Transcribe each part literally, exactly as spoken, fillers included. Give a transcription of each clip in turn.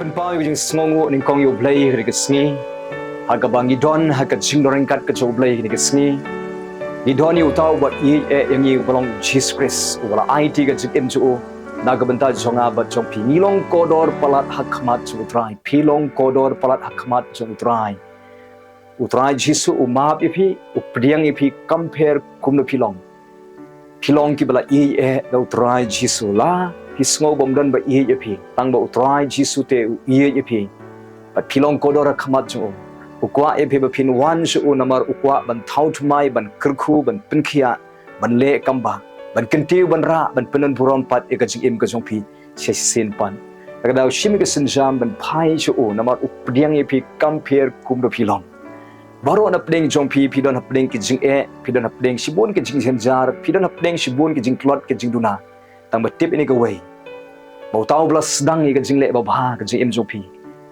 Pynpaw ïa ka jingsngewnguh nyngkong ïa U Blei ha kane ka sngi. Ha kaba ngi don ha ka jingdon ryngkat ka jong U Blei ha kane ka sngi. Ngi don ïa uta uba ïeit eh ïa ngi uba long Jisu Khrist uba la aiti ka jingim jong u na ka bynta jong nga bad jong phi. Ngi long kordor palat ha khmat jong U Trai. Phi long kordor palat ha khmat jong U Trai. U Trai Jisu u map ïa phi, u pdiang ïa phi, kam pher kumno phi long. Phi long kiba la ïeit eh da U Trai Jisu. La phi sngew bym don ba ïeit ïa phi, tang ba U Trai Jisu te u ïeit ïa phi. Bad phi long kordor ha khmat jong u. U kwah ïa phi ba phin wan sha u namar u kwah ban thaw thymmai, ban kyrkhu, ban pynkhiah, ban leh kam bah, ban kyntiew, ban rah, ban pynburom pat ïa ka jingim ka jong phi shisien pat. Lada u shim ïa ka sienjam ban phai sha u namar u pdiang ïa phi kam pher kumno phi long. Baroh na pdeng jong phi, phi don ha pdeng ki jingeh, phi don ha pdeng shibun ki jingjynjar, phi don ha pdeng shibun ki jingtlot ki jingduna. Tang ba tip ïa kawei, ba uta uba la sdang ïa ka jingleh babha ka jingim jong phi,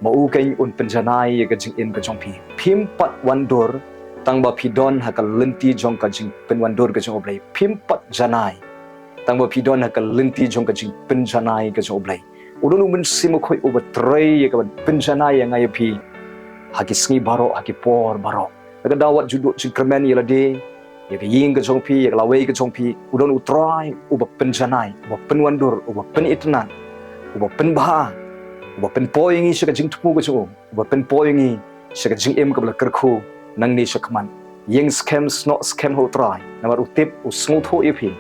ma u keiñ un pynjanai ïa ka jingim ka jong phi. Phim pat wandur tang ba phi don ha ka lynti jong ka jingpynwandur ka jong U Blei. Phim pat janai tang ba phi don ha ka lynti jong ka jingpynjanai ka jong U Blei. U don U Mynsiem Bakhuid uba trei ïa ka ban pynjanai ïa nga ïa phi ha ki sngi baroh, ha ki por baroh. Lada wat ju duh jingkyrmen ïa lade, ïa ka ïing ka jong phi, ïa ka lawei ka jong phi, u don U Trai uba pynjanai, uba pynwandur, uba pynitynnad, uba pynbha, uba pynpoi ïa ngi sha ka jingthmu ka jong u, uba pynpoi ïa ngi sha ka jingim kaba la kyrkhu nangne shakhmat. Ïeng skhem, snoh skhem ha U Trai namar u tip, u sngewthuh ïa phi,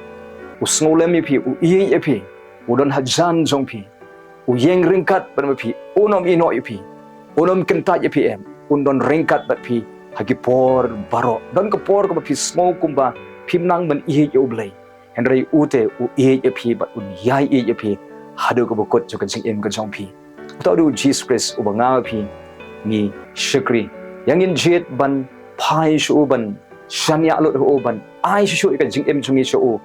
u sngewlem ïa phi, u ïeit ïa phi, u don hajan jong phi. U ïeng ryngkat bad phi, un ym ïehnoh ïa phi, un ym kyntait ïa phi em, un don ryngkat bad phi ha ki por baroh. Don ka por kaba phi sngew kumba phim nang ban ïeit ïa U Blei, hynrei u te u ïeit ïa phi bad un ïai ïeit ïa phi haduh kaba kut jong ka jingim ka jong phi. Uta u dei U Jisu Khrist uba nga bad phi ngi shakri. Ïa ngin jied ban phai sha u, ban shaniah lut ha u, ban ai shuh shuh ïa ka jingim jong ngi sha u.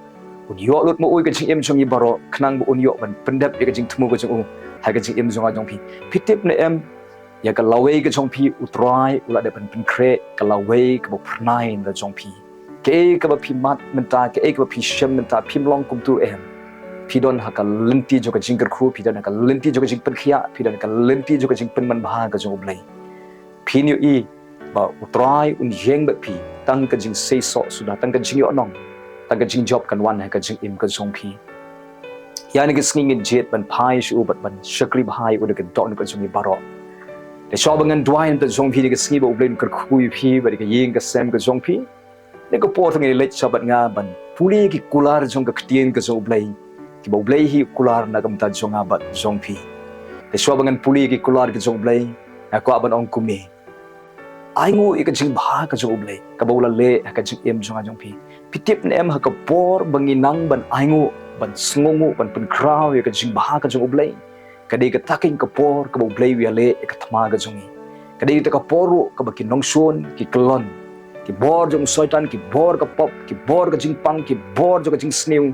Un ïoh lut ma u ïa ka jingim jong ngi baroh, khnang ba un ïoh ban pyndep ïa ka jingthmu ka jong u ha ka jingim jong nga jong phi. Phi tip ne em, ïa ka lawei ka jong phi U Trai u la dep ban pynkhreh, ka lawei kaba phyrnai na jong phi. Kaei kaba phi mad mynta, kaei kaba phi shem mynta, phim long kumtu em. Phi don ha ka lynti jong ka jingkyrkhu, phi don ha ka lynti jong ka jingpynkhiah, phi don ha ka lynti jong ka jingpynman bha ka jong U Blei. Phin ïohi ba U Trai un ïeng bad phi, tang ka jingseisoh suda, tang ka jingïohnong, tang ka jingjop kan wan ha ka jingim ka jong phi. Ïa kane ka sngi ngin jied ban phai sha u bad ban shakri bha ïa u da ka dohnud ka jong ngi baroh. Te shuwa ba ngan duwai na ka bynta jong phi, kane ka sngi ba U Blei un kyrkhu ïa phi bad ïa ka ïing ka sem ka jong phi. Kane ka por ngin leit sha bad nga ban pule ki kular jong ka ktien ka jong U Blei, kiba U Blei hi u kular na ka bynta jong nga bad jong phi. Te shuwa ba ngan pule ki kular ka jong U Blei, nga kwah ban ong kumne. Ainguh ïa ka jingbha ka jong U Blei kaba u la leh ha ka jingim jong nga jong phi. Phi tip ne em, ha ka por ba ngi nang ban ainguh, ban sngewnguh, ban pynkhraw ïa ka jingbha ka jong U Blei, ka dei kata keiñ ka por kaba U Blei u ïaleh ïa ka thma ka jong ngi. Ka dei kata ka por ruh kaba ki nongshun ki kyllon, ki bor jong u Soitan, ki bor ka pop, ki bor ka jingpang, ki bor jong ka jingsniew,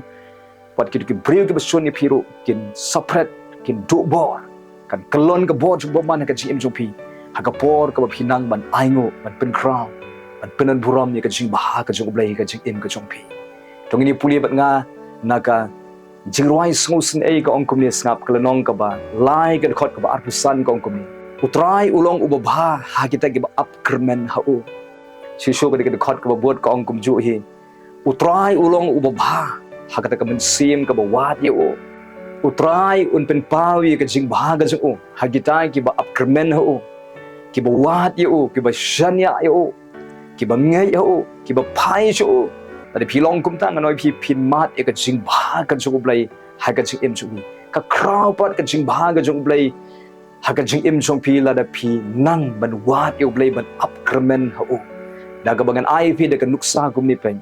wat kito ki briew kiba shun ïa phi ruh kin saphret, kin duh bor. Kan kyllon ka bor jong u bymman ha ka jingim jong phi ha ka por kaba phi nang ban ainguh, ban pynkhraw, ban pynburom ïa ka jingbha ka jong U Blei ha ka jingim ka jong phi. To ngin ïa pule bad nga na ka Jingrwai Sngewsynei, ka ong kumne, sngap, ka lynnong kaba lai, ka dkhot kaba arphew san, ka ong kumne. U Trai u long uba bha ha kita kiba ap kyrmen ha u. Shisha ka dei ka dkhot kaba bud, ka ong kumjuh hi. U Trai u long uba bha ha kata ka mynsiem kaba wad ïa u. U Trai un pynpaw ïa ka jingbha ka jong u ha kita kiba ap kyrmen ha u, kiba wad ïa u, kiba shaniah ïa u, kiba ngeit ha u, kiba phai sha u. Lada phi long kumta, ngan ong ïa phi, phin mad ïa ka jingbha ka jong U Blei ha ka jingim jong phi. Ka khraw pat ka jingbha ka jong U Blei ha ka jingim jong phi lada phi nang ban wad ïa U Blei, ban ap kyrmen ha u. Da kaba ngan ai phi da ka nuksa kumne, pyn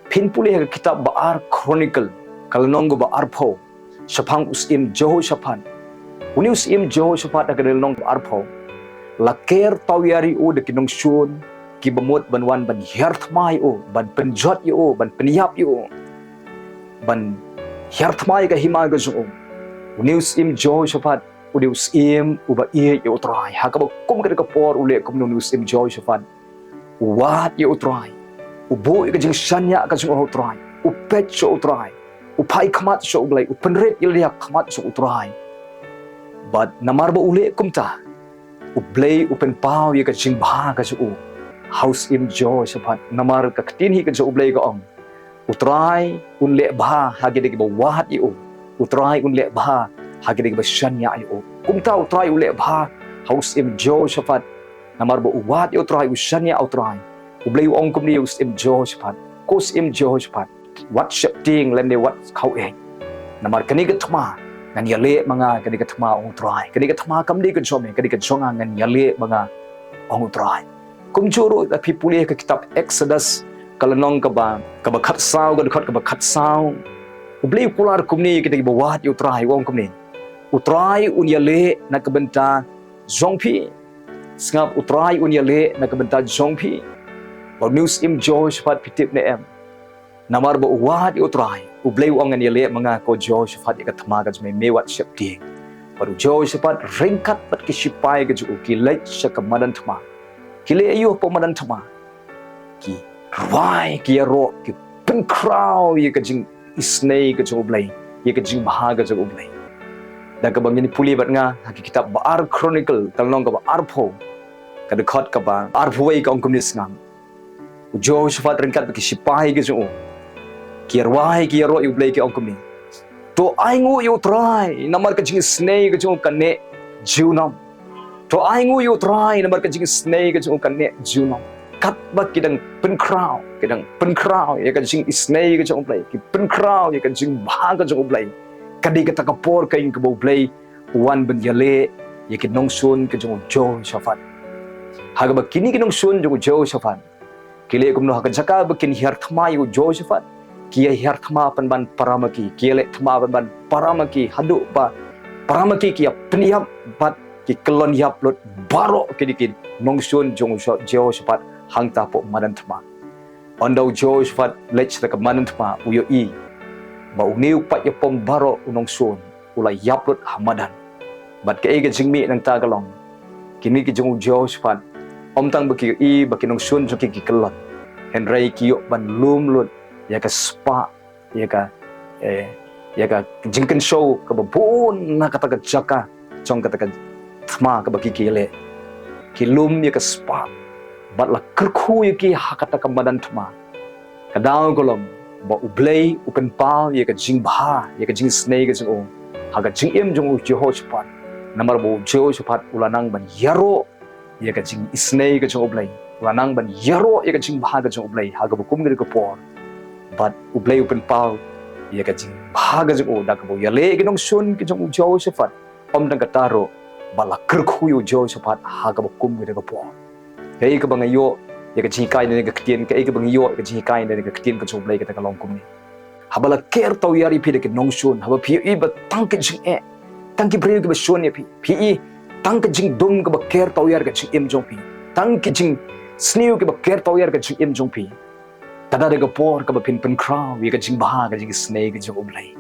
Phin pule ha ka kitab Ba Ar Chronicle, ka lynnong kaba arphew, shaphang u syiem Jehoshaphat. Une u syiem Jehoshaphat, ha ka lynnong kaba arphew, la ker tawiar ïa u da ki nongshun kiba mut ban wan ban hiar thma ïa u, ban pynjot ïa u, ban pynïap ïa u, ban hiar thma ïa ka hima ka jong u. Une u syiem Jehoshaphat u dei u syiem uba ïeit ïa U Trai. Ha kaba kum kata ka por u leh kumno une u syiem Jehoshaphat? U wad ïa U Trai. U buh ïa ka jingshaniah ka jong u ha U Trai. U peit sha U Trai. U phai khmat sha U Blei. U pynrit ïa lade ha khmat jong U Trai. Bad namar ba u leh kumta, U Blei u pynpaw ïa ka jingbha ka jong u ha u syiem Jehoshaphat. Namar ka ktien hi ka jong U Blei ka ong, U Trai un leh bha ha kidei kiba wad ïa u. U Trai un leh bha ha kidei kiba shaniah ïa u. Kumta U Trai u leh bha ha u syiem Jehoshaphat. Namar ba u wad ïa U Trai, u shaniah U Trai, U Blei u ong kumne ïa u syiem Jehoshaphat, ko syiem Jehoshaphat, wat sheptieng lane wat khaw eh. Namar kane ka thma ngan ïaleh ma nga, kane ka thma, ong U Trai. Kane ka thma kam dei ka jong me, kane ka jong nga, ngan ïaleh ma nga, ong U Trai. Kumjuh ruh lada phi pule ka kitab Exodus, ka lynnong kaba, kaba khatsaw, ka dkhot kaba khatsaw, U Blei u kular kumne ïa kita kiba wad ïa U Trai, u ong kumne, U Trai un ïaleh na ka bynta jong phi. Sngap, U Trai un ïaleh na ka bynta jong phi. Bad une u syiem Jehoshaphat, phi tip ne em? Namar ba u wad ïa U Trai, U Blei u ong, ngan ïaleh ma nga, ko Jehoshaphat, ïa ka thma ka jong me, me wat sheptieng. Bad u Jehoshaphat ryngkat bad ki shipai ka jong u ki leit sha ka madan thma. Ki leit ïa u hapoh madan thma, ki rwai, ki ïaroh, ki pynkhraw ïa ka jingisynei ka jong U Blei, ïa ka jingbha ka jong U Blei. Da kaba ngin pule bad nga ha ki kitab Ba Ar Chronicle, ka lynnong kaba arphew, ka dkhot kaba arphew wei, ka ong kumne, sngap. U Jehoshaphat ryngkat bad ki shipai ka jong u ki rwai, ki ïaroh ïa U Blei, ki ong kumne, to ainguh ïa U Trai namar ka jingisynei ka jong u ka neh junom. To ainguh ïa U Trai namar ka jingisynei ka jong u ka neh junom. Katba ki dang pynkhraw, ki dang pynkhraw ïa ka jingisynei ka jong U Blei, ki pynkhraw ïa ka jingbha ka jong U Blei, ka dei kata ka por ka ïing kaba U Blei u wan ban ïaleh ïa ki nongshun ka jong u Jehoshaphat. Ha kaba kine ki nongshun jong u Jehoshaphat ki leh kumno? Ha ka jaka ba kin hiar thma ïa u Jehoshaphat, ki ïa hiar thma pynban para ma ki, ki ïa leh thma pynban para ma ki, haduh ba para ma ki ki ïa pynïap bad ki kyllon ïap lut baroh kine ki nongshun jong u Jehoshaphat hangta hapoh madan thma. Ynda u Jehoshaphat leit sha ka madan thma, u ïohi ba une u paid ïapom baroh u nongshun u la ïap lut ha madan. Bad kaei ka jingmih nangta ka long, kine ki jong u Jehoshaphat, ym tang ba ki ïohi ba ki nongshun jong ki ki kyllon, hynrei ki ïoh ban lum lut ïa ka spah, ïa ka, eh, ïa ka jingkynshew kaba bun na kata ka jaka jong kata ka thma kaba ki ki leh. Ki lum ïa ka spah bad la kyrkhu ïa ki ha kata ka madan thma. Ka daw ka long ba U Blei u pynpaw ïa ka jingbha, ïa ka jingisynei ka jong u ha ka jingim jong u Jehoshaphat. Namar ba u Jehoshaphat u la nang ban ïaroh ïa ka jingisynei ka jong U Blei, u la nang ban ïaroh ïa ka jingbha ka jong U Blei ha kaba kum kane ka por. Bad U Blei u pynpaw ïa ka jingbha ka jong u da kaba u ïaleh ïa ki nongshun ka jong u Jehoshaphat. Ym tang kata ruh, ba la kyrkhu ïa u Jehoshaphat ha kaba kum kane ka por. Kaei kaba nga ïoh ïa ka jinghikai na kane ka ktien, kaei kaba nga ïoh ïa ka jinghikai na kane ka ktien ka jong U Blei, kata ka long kumne. Haba la ker tawiar ïa phi da ki nongshun, haba phi ïohi ba tang ki jingeh, tang ki briew kiba shun ïa phi, phi ïohi tang ki jingdum kaba ker tawiar ka jingim jong phi, tang ki jingsniew kiba ker tawiar ka jingim jong phi, ka dei ka por kaba phin pynkhraw ïa ka jingbha ka jingisynei ka jong U Blei.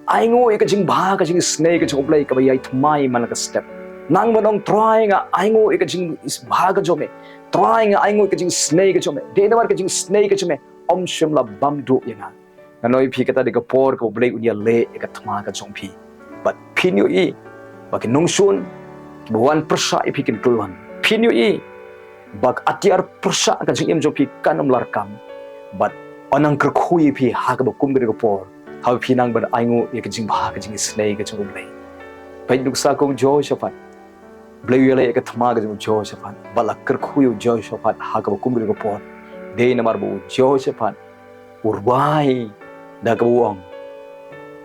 Ainguh ïa ka jingbha ka jingisynei ka jong U Blei kaba ïai thymmai man la ka step. Nang ban ong, Trai, nga ainguh ïa ka jingbha ka jong me. Trai, nga ainguh ïa ka jingisynei ka jong me. Dei namar ka jingisynei ka jong me ym shym la bam duh ïa nga. Nga ong ïa phi, kata dei ka por kaba U Blei un ïaleh ïa ka thma ka jong phi. Bad phin ïohi ba ki nongshun kiba wan pyrshah ïa phi kin kyllon. Phin ïohi ba ka atiar pyrshah ka jingim jong phi kan ym larkam. Bad un nang kyrkhu ïa phi ha kaba kum kane ka por, haba phi nang ban ainguh ïa ka jingbha ka jingisynei ka jong U Blei. Peit, nuksa kum u Jehoshaphat. U Blei u ïaleh ïa ka thma ka jong u Jehoshaphat, bad la kyrkhu ïa u Jehoshaphat ha kaba kum kane ka por. Dei namar ba u Jehoshaphat u rwai da kaba u ong,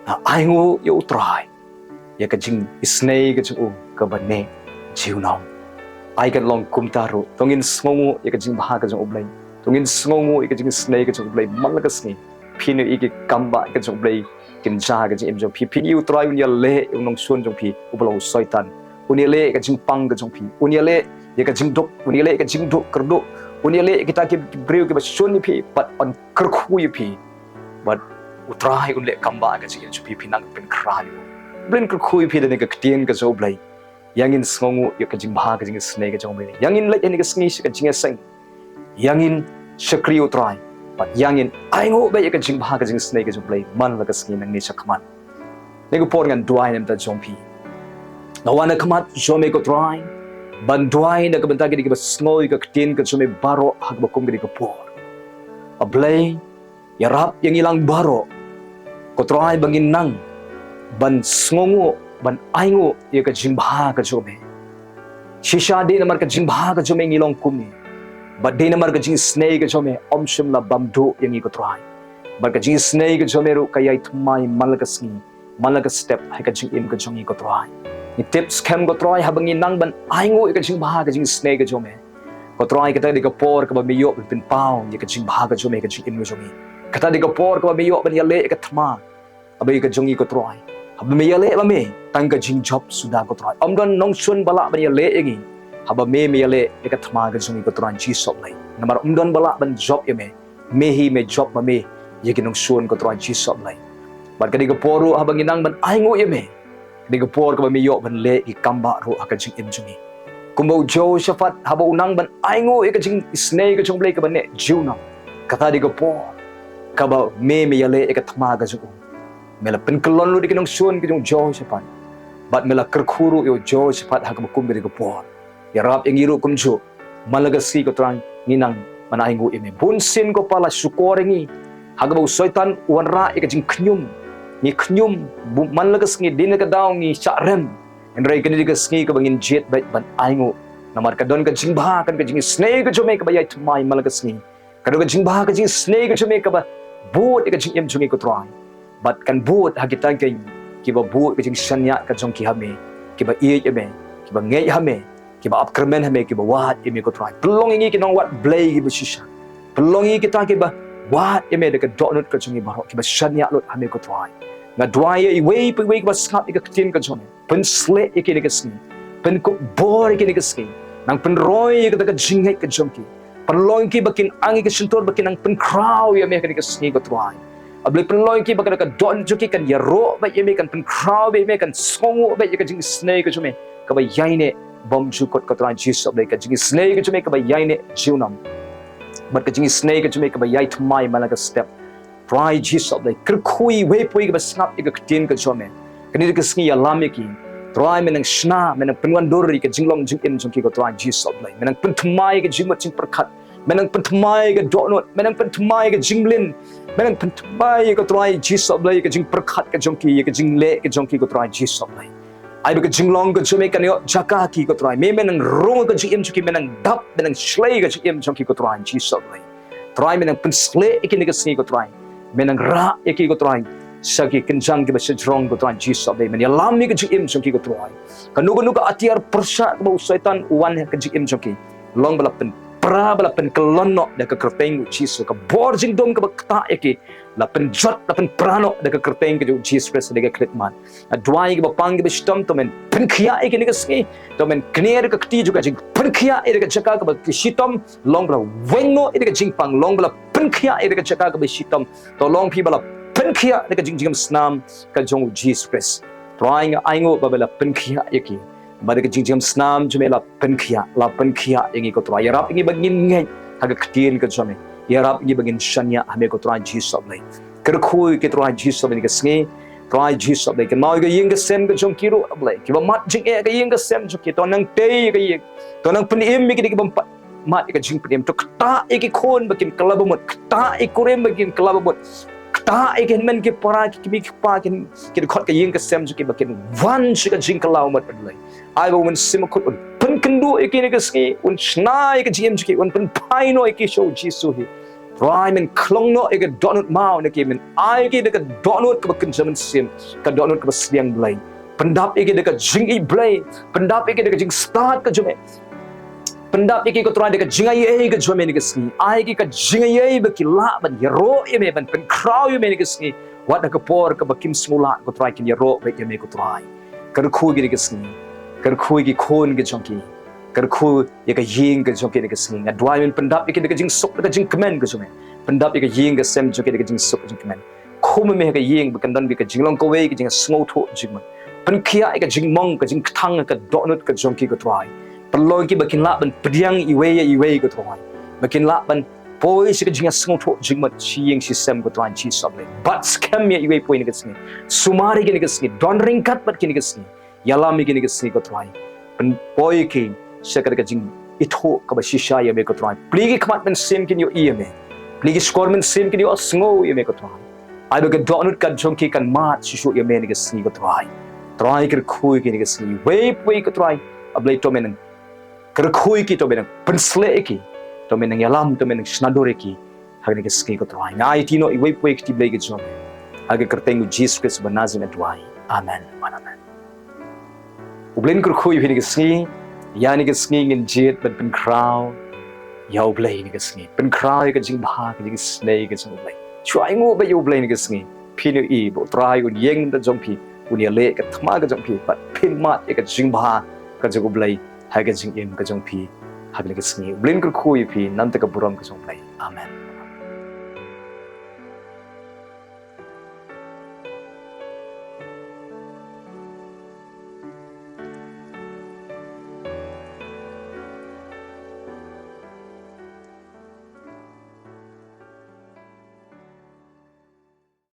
nga ainguh ïa U Trai ïa ka jingisynei ka jong u kaba neh junom. Ai kan long kumta ruh, to ngin sngewnguh ïa ka jingbha ka jong U Blei, to ngin sngewnguh ïa ka jingisynei ka jong U Blei man la ka sngi. Phin ïohi ki kambah ka jong U Blei kin jia ha ka jingim jong phi. Phin ïohi U Trai un ïaleh ïa u nongshun jong phi uba long u Soitan. Un ïaleh ïa ka jingpang ka jong phi. Un ïaleh ïa ka jingduk, un ïaleh ïa ka jingduk kyrduh. Un ïaleh ïa kita ki briew kiba shun ïa phi bad un kyrkhu ïa phi. Bad U Trai un leh kambah ha ka jingim jong phi, phin nang pynkhraw ïa u. U Blei un kyrkhu ïa phi da kane ka ktien ka jong U Blei. Ïa ngin sngewnguh ïa ka jingbha ka jingisynei ka jong U Blei. Ïa ngin leit ha kane ka sngi sha ka jingïaseng. Ïa ngin shakri U Trai. Bad ïa ngin ainguh beit ïa ka jingbha ka jingisynei ka jong U Blei man la ka sngi nangne shakhmat. Kane ka por ngan duwai na ka bynta jong phi. Nga wan ha khmat jong me ko Trai ban duwai na ka bynta kine kiba sngew ïa ka ktien ka jong me baroh ha kaba kum kane ka por. A Blei, ïarap ïa ngi lang baroh ko Trai ba ngin nang ban sngewnguh, ban ainguh ïa ka jingbha ka jong me. Shisha dei namar ka jingbha ka jong me ngi long kumne, bad dei namar ka jingisynei ka jong me ym shym la bam duh ïa ngi ko Trai. Bad ka jingisynei ka jong me ruh ka ïai thymmai man la ka sngi, man la ka step ha ka jingim ka jong ngi ko Trai. Ngi tip skhem ko Trai, haba ngi nang ban ainguh ïa ka jingbha ka jingisynei ka jong me, ko Trai, kata dei ka por kaba me ïoh ban pynpaw ïa ka jingbha ka jong me ha ka jingim ka jong ngi. Kata dei ka por kaba me ïoh ban ïaleh ïa ka thma kaba ïa ka jong ngi ko Trai. Haba me ïaleh ma me, tang ka jingjop suda ko Trai. Ym don nongshun ba lah ban ïaleh ïa ngi haba me, me ïaleh ïa ka thma ka jong ngi ko Trai Jisu Blei. Namar ym don ba lah ban jop ïa me, me hi me jop ma me ïa ki nongshun ko Trai Jisu Blei. Bad ka dei ka por ruh haba ngi nang ban ainguh ïa me, ka dei ka por kaba me ïoh ban leh ïa ki kam bah ruh ha ka jingim jong ngi. Kumba u Jehoshaphat haba u nang ban ainguh ïa ka jingisynei ka jong U Blei kaba neh junom, kata dei ka por kaba me, me ïaleh ïa ka thma ka jong u. Me la pynkyllon lut ïa ki nongshun ka jong u Jehoshaphat, bad me la kyrkhu ruh ïa u Jehoshaphat ha kaba kum kane ka por. Ïarap ïa ngi ruh kumjuh man la ka sngi ko Trai, ngi nang ban ainguh ïa me. Bunsien ko Pa, la shukor ïa ngi ha kaba u Soitan u wanrah ïa ka jingkhñium. Ngi khñium, bun man la ka sngi, dien la ka daw ngi shah rem. Hynrei kane dei ka sngi kaba ngin jied beit ban ainguh, namar ka don ka jingbha, ka don ka jingisynei ka jong me kaba ïai thymmai man la ka sngi. Ka don ka jingbha, ka jingisynei ka jong me kaba bud ïa ka jingim jong ngi ko Trai. Bad kan bud ha kita ki, kiba bud ka jingshaniah ka jong ki ha me, kiba ïeit ïa me, kiba ngeit ha me, kiba ap kyrmen ha me, kiba wad ïa me ko Trai. Pynlong ïa ngi ki nongwad Blei kiba shisha. Pynlong ïa kita kiba wad ïa me da ka dohnud ka jong ngi baroh, kiba shaniah lut ha me ko Trai. Nga duwai ïa iwei pa iwei kiba sngap ïa ka ktien ka jong me, pynshlei ïa ki ha kane ka sngi, pynkup bor ïa ki ha kane ka sngi. Nang pynroi ïa kata ka jingngeit ka jong ki. Pynlong ïa ki ba kin ang ïa ka shyntur, ba kin nang pynkhraw ïa me ha kane ka sngi ko Trai. A Blei, pynlong ïa ki ba ka dohnud jong ki kan ïaroh beit ïa me, kan pynkhraw beit ïa me, kan sngewnguh beit ïa ka jingisynei ka jong me kaba ïaineh bymjukut ko Trai Jisu Blei, ka jingisynei ka jong me kaba ïaineh junom, bad ka jingisynei ka jong me kaba ïai thymmai man la ka step. Trai Jisu Blei, kyrkhu ïa iwei pa iwei kiba sngap ïa ka ktien ka jong me. Kane dei ka sngi, ïalam ïa ki. Trai, me nang shna, me nang pynwandur ïa ka jinglong jingim jong ki ko Trai Jisu Blei. Me nang pynthymmai ïa ka jingmut jingpyrkhat. Me nang pynthymmai ïa ka dohnud, me nang pynthymmai ïa ka jingmlien. Me nang pynthymmai ïa ko Trai Jisu Blei, ïa ka jingpyrkhat ka jong ki, ïa ka jingleh ka jong ki ko Trai Jisu Blei. Ai ba ka jinglong ka jong me kan ïoh jaka ha ki ko Trai. Me, me nang rung ka jingim jong ki, me nang dap, me nang shlei ka jingim jong ki ko Trai Jisu Blei. Trai, me nang pynshlei ïa ki ha kane ka sngi ko Trai. Me nang rah ïa ki ko Trai sha ki kynjang kiba shajrong ko Trai Jisu Blei. Me nang ïalam ïa ka jingim jong ki ko Trai. Kano kano ka atiar pyrshah kaba u Soitan u wan ha ka jingim jong ki, long ba la pynpra, ba la pynkyllon noh da ka kyrteng u Jisu. Ka bor jingdum kaba ktah ïa ki la pynjot, la pynpra noh da ka kyrteng ka jong u Jisu Khrist ha ka khyllipmat. Nga duwai ïa ki bapang kiba shitom, to men pynkhiah ïa ki ha kane ka sngi. To men kner ïa ka kti jong ka jingpynkhiah ïa ka jaka kaba ki shitom. Long ba la weng noh ïa ka jingpang, long ba la pynkhiah ïa ka jaka kaba shitom. To long phi ba la pynkhiah ïa ka jingjngem snam ka jong u Jisu Khrist. Trai, nga ainguh ba me la pynkhiah ïa ki. Ba da ka jingjngem snam jong me la pynkhiah, la pynkhiah ïa ngi ko Trai. Ïarap ïa ngi ba ngin ngeit ha ka ktien ka jong me. Ïarap ïa ngi ba ngin shaniah ha me ko Trai Jisu Blei. Kyrkhu ïa ki Trai Jisu Blei ha kane ka sngi. Trai Jisu Blei, kynmaw ïa ka ïing ka sem ka jong ki ruh Blei. Kiba mad jingeh ha ka ïing ka sem jong ki, to nang tei ïa ka ïing. To nang pynim ïa ki da kiba mad ïa ka jingpynim. To ktah ïa ki khun ba kin kylla ba mut, ktah ïa ki kurim ba kin kylla ba mut. Ktah ïa ki hynmen ki para, ki kmie ki kpa, kin, kin khot ka ïing ka sem jong ki ba kin wan sha ka jingkylla ba mut Blei. Ai ba u Mynsiem Bakhuid un pynkynduh ïa ki ha kane ka sngi, un shna ïa ka jingim jong ki, un pynphai noh ïa ki sha u Jisu hi. Trai, men khlong noh ïa ka dohnud maw na ki, men ai ïa ki da ka dohnud kaba kynja mynsiem, ka dohnud kaba sliang Blei. Pyndap ïa ki da ka jingïeit Blei, pyndap ïa ki da ka jingstad ka jong me. Pyndap ïa ki ko Trai da ka jingaiei ka jong me ha kane ka sngi. Ai ïa ki ka jingaiei ba ki lah ban ïaroh ïa me, ban pynkhraw ïa me ha kane ka sngi. Wat ha ka por kaba kim sngewlah ko Trai, kin ïaroh beit ïa me ko Trai. Kyrkhu ïa ki ha kane ka sngi. Kyrkhu ïa ki khun ka jong ki. Kyrkhu ïa ka ïing ka jong ki ha kane ka sngi. Nga duwai men pyndap ïa ki da ka jingsuk, da ka jingkmen ka jong me. Pyndap ïa ka ïing ka sem jong ki da ka jingsuk, ka jingkmen. Khum me ha ka ïing ba kan don beit ka jinglong kawei, ka jingsngewthuh jingmut. Pynkhiah ïa ka jingmong, ka jingkthang, ka dohnud ka jong ki ko Trai. Pynlong ïa ki ba kin lah ban pdiang iwei ïa iwei ko Trai. Ba kin lah ban poi sha ka jingsngewthuh jingmut shi ïing shi sem ko Trai Jisu Blei. Bat skhem ïa iwei pa iwei ha kane ka sngi. Sumar ïa ki ha kane ka sngi. Don ryngkat bad ki ha kane ka sngi. Ïalam ïa kine ki sngi ko Trai. Pynpoi ki sha ka jingithuh kaba shisha ïa me ko Trai. Plie ki khmat mynsiem kin ïohi ïa me. Plie ki shkor mynsiem kin ïohsngew ïa me ko Trai. Ai ba ka dohnud ka jong ki kan mad shuh shuh ïa me ha kine ki sngi ko Trai. Trai kyrkhu ïa ki ha kine ki sngi. Iwei pa iwei ko Trai. A Blei to me nang kyrkhu ïa ki, to me nang pynshlur ïa ki. To me nang ïalam, to me nang shna dur ïa ki. Ha kine ki sngi ko Trai. Nga aiti noh iwei pa iwei ki kti Blei ki jong me. Ha ka kyrteng u Jisu Khrist uba Nasaret nga duwai. Amen. Amen. U Blei un kyrkhu ïa phi ha kine ki sngi. Ïa kine ki sngi ngin jied ban pynkhraw ïa u Blei ha kine ki sngi. Pynkhraw ïa ka jingbha, ka jingisynei ka jong u Blei. Shu ainguh beit ïa u Blei ha kine ki sngi. Phin ïohi ba u Trai un ïeng da jong phi. Un ïaleh ka thma ka jong phi. Bad phin mad ïa ka jingbha ka jong u Blei ha ka jingim ka jong phi ha kine ki sngi. U Blei un kyrkhu ïa phi, nangta ka burom ka jong u Blei. Amen.